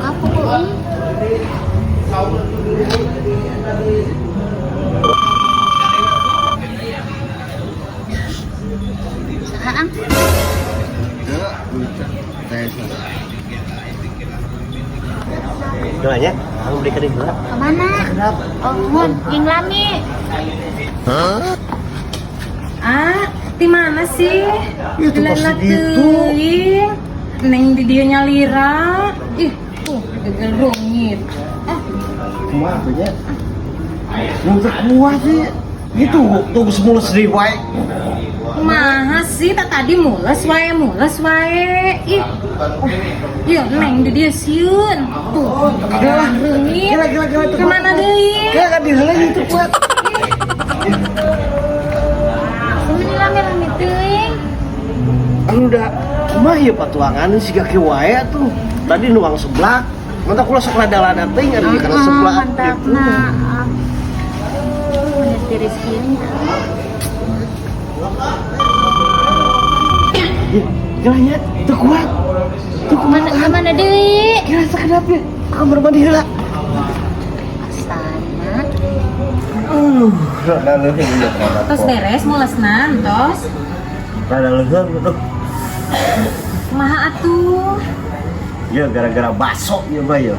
Apa kok ih? Saha, Ang? Doanya, aku beli kering heula. Kemana? Oh, mun, jeung lami. Ah, di mana sih? Itu pasti Lala gitu. teuing. Neng di dieu nyalira. Ih, tuh gagal rungit. Ah, Kumaha tuh nya? Mun teu kuat sih. Itu tuh semula sedih wae. Kumaha sih tak tadi mules wae, mules wae. Ih. Ieu neng di dieu sieun. Tuh, gagal rungit. Gila, gila, gila, tuh. Kemana deui? Kayak kan diheula itu kuat. Meni rame-rame teuing. Anu udah kumaha ieu patuangan siga kieu wae atuh. Tadi nuang seblak. Mantap kula sok lada-lada teuing anu kana seblak Mantap gitu. Nah. Meni tiris kieu nya. Ih, gila nya, teu kuat. Teu kuat. Kemana kemana deui? Kira sakedap ya. Ke kamar mandi heula. Asana. Rada leuheung ieu rada. Tos beres mulesna, tos. Rada leuheung tuh. Kumaha atuh? Ya gara-gara baso ieu mah ya.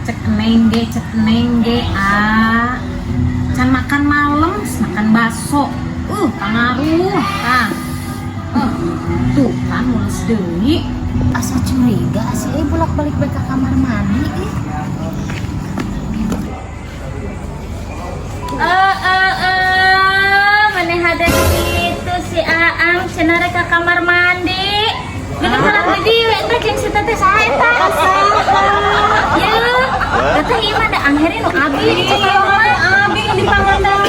Cek neng ge, ah. Can makan malam, makan bakso. Pangaruh, tah. Tuh kan mules deui. Asa curiga sih euy bolak-balik bae ka kamar mandi ih. Eh eh eh, maneh hade kitu si Aang cenah rek ka kamar mandi. Geuning salah di dieu eta jeung si teteh saha eta? Yeuh, teteh ieu mah da Ang Heri nu abi di Cikalong mah. Abi nu di Pangandaran.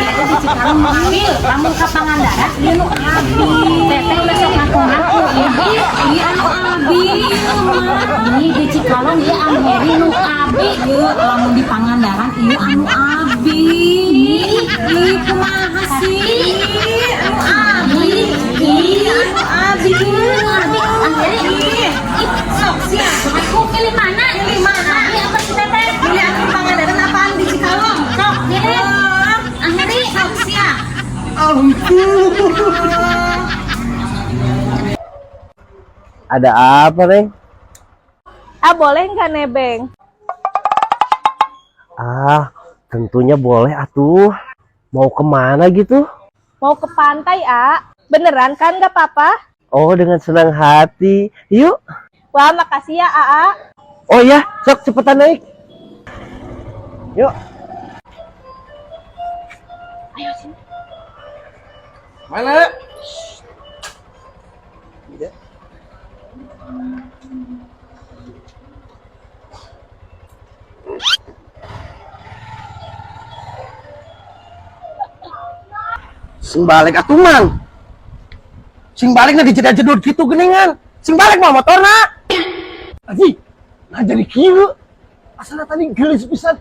Di Cikalong nu abi, lamun ka Pangandaran ieu nu abi. Teteh ulah sok ngaku-ngaku ieu. Ieu anu abi ieu mah. Ini di Cikalong ieu Ang Heri nu abi. Ieu lamun di Pangandaran ieu anu abi. Ih, kumaha sih? Anu abi. Ih, anu abi. Abi Ang Heri. Ih, sok sia. Aku pilih mana? Pilih mana? Abi apa si teteh? Pilih anu Pangandaran apaan di Cikalong? Sok pilih. Ang Heri. Sok sia. Ampun. Ada apa, Neng? Ah, boleh nggak nebeng? Ah, tentunya boleh atuh. Mau kemana gitu? Mau ke pantai, ah. Beneran kan nggak apa-apa? Oh, dengan senang hati. Yuk. Wah, makasih ya, Aa. Oh ya, sok cepetan naik. Yuk. Ayo sini. Mana? Sing balik atuh mang. Sing balik na dijeda-jedut gitu geningan. Sing balik mah motorna. Aji, nah jadi kieu. Asalna tadi geulis pisan.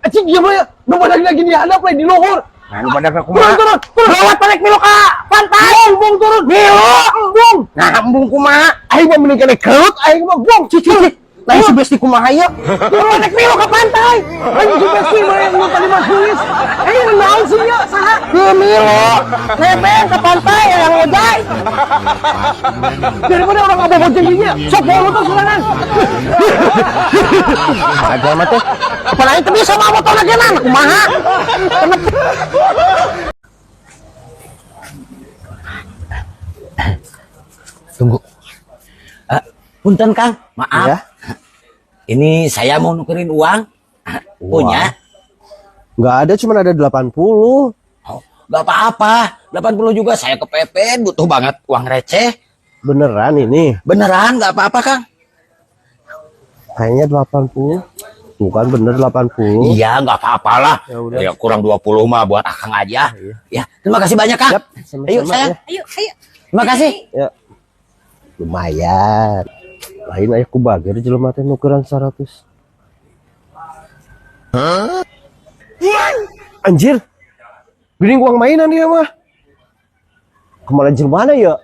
Aji ieu mah ya, nu badag lagi dihadap lain di luhur. Nah, nu badag Turun, kumaha? turun, turun. Lewat balik milu ka pantai. Embung, embung turun. Milu. Embung. Nah, embung kumaha? Aing mah mending kene gelut, aing mah bung. Cici, cici. Lain si Besti kumaha ieu? Turun rek milu ka pantai. Aing si Besti mah nu tadi mah geulis. Aing naon sih ieu saha? Ieu milu. Nebeng ka pantai yang ngojay. Daripada orang ngabobot dinya, sok bawa motor sorangan. Aja mah teh. Apa lain teu bisa mawa motor lagi nah, kumaha? Tunggu. Punten Kang, maaf. Ya. Ini saya mau nukerin uang. Punya? Nggak ada, cuma ada 80. Oh, nggak apa-apa. 80 juga saya kepepet, butuh banget uang receh. Beneran ini? Beneran nggak apa-apa, Kang. Kayaknya 80. Bukan bener 80. Iya, nggak apa-apalah. Ya udah. Ya kurang 20 mah buat Akang aja. Iya. Ya, terima kasih banyak, Kang. Yap, sama-sama Ayo, sayang. ya. Ayo, ayo. Terima kasih. Ya. Lumayan. Lain aya ku bager jelema teh nukeran 100. Hah? Anjir. Geuning uang mainan dia mah. Kemana jelema ya?